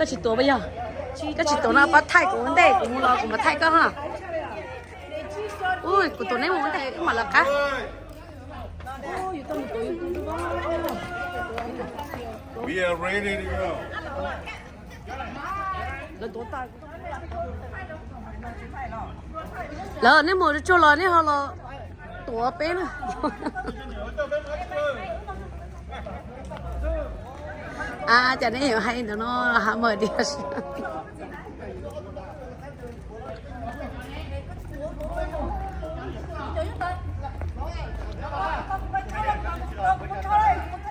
Koj tsis tuav puas yog? Koj tsis tuav no pab thaij kuv ua ntej, kuv mus los kuv mam thaij koj ha. Ui, kuv tuav neb mus ua ntej wb mam lawv qab. We are ready to go. Lawv, neb mus tsuag los neb ho los tuav peb na. A, cas neb yuav hais ntawd no, hais mus tias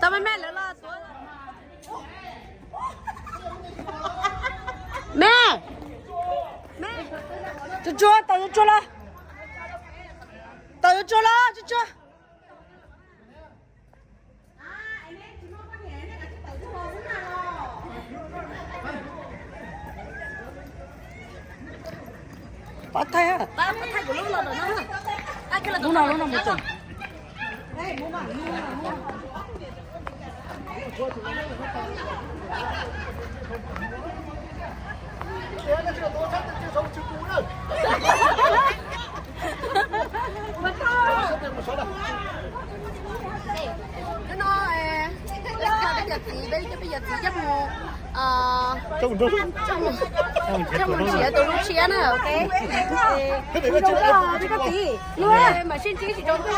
tau me me lawv los tuav. Me, me, tsuag tsuag, tau tsuag tsuag los, tau tsuag tsuag los, tsuag tsuag. Pab thaij, lub no lub no mus txog. Hnub no, peb cov txiv, peb cov txiv coj mus, coj mus nrhiav tus hlub tshiab na, ok. Ua zoo koj txiv, mam sib ntsib tsis tsaus ntuj.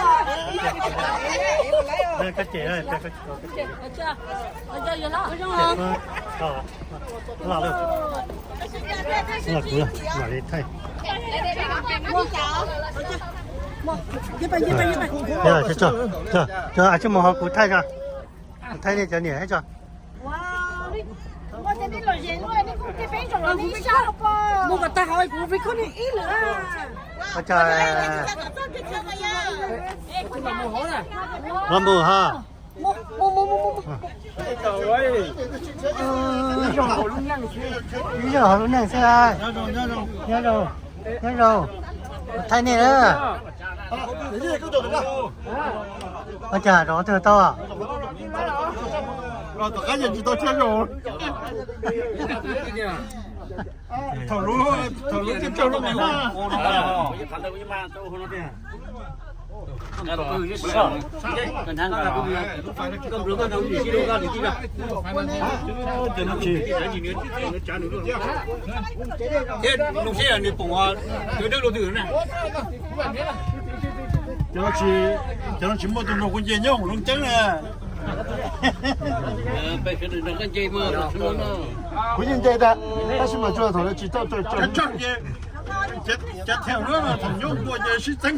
Tsis mus ho kuv thaij tso, kuv thaij nej cov niam tso. Ua cas los mus ha. Ib zaug hauv lub neej xwb. Nyob zoo, nyob zoo, thaij nej na. Ua cas rov twg tau? Thiab nug seb nws pom cov no tsis muaj tus nug kuv nce nyob hauv lub ceeb na. Kuv yeej nce tas, tab sis mas tsuas thaum lawv tsis tau tawm tawm. Cov thiab thaum nyob ntua ces sib txeeb.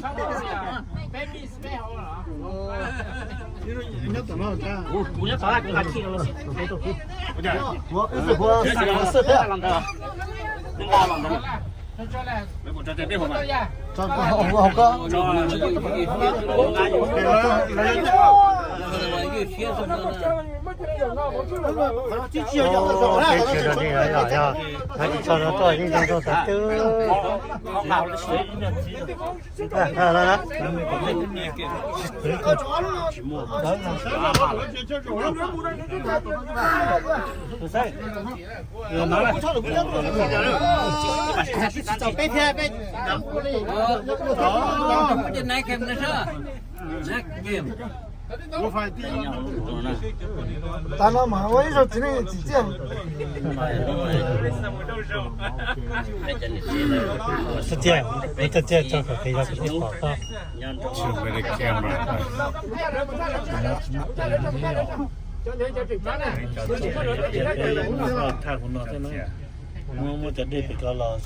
Tas no mas ua ib zaug txiv neej txiv txiaj. Txiaj, txiaj tso kom qis zog kuv thiaj pom koj. Muab cov dej pem ko los.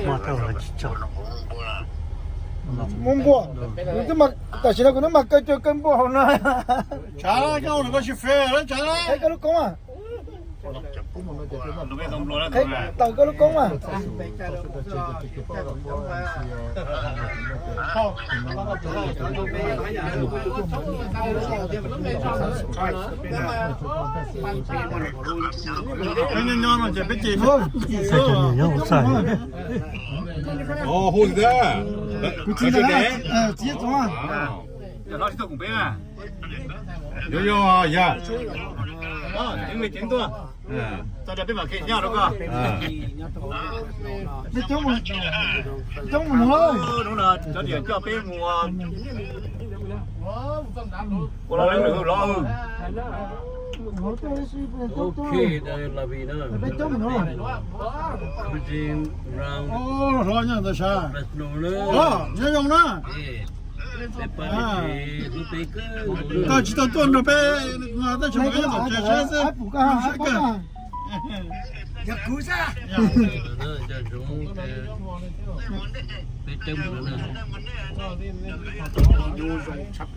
Muab thaj los tsis tso. Muab npua. Tam sim no kuv twb mas kaw cov kaw npua hauv no. Tshav, koj ua koj tsis fair, tshav. Qheb koj lub koob mas. Qheb tawm koj lub koob mas. Nyob nyob no ces peb ces xwb. Kuv txiv ntawd, txiv txoov. Yuav yog yog. Txog peb mam khe nyob rau koj. Peb coob mus, coob mus no. Hnub no cov niam coj peb mus ua lawv lwm lawm. Peb coob mus no. Hlob nyob ntawd sas. Nyob zoo na. Koj tsis tau tuaj nrog peb, tab sis mas yog tom tsev seb seb.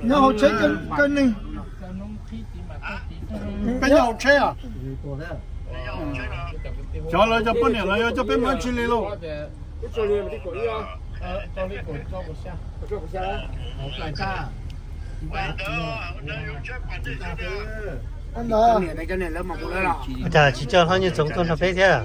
Nyob hauv tsheb kawg neeg. Peb nyob hauv tsheb os. Xyov lawv cov poj niam los yog coj peb mus ib tsi li lauj. Cas tsis coj Hlob Nyiaj Txoov tuaj nrog peb thiab?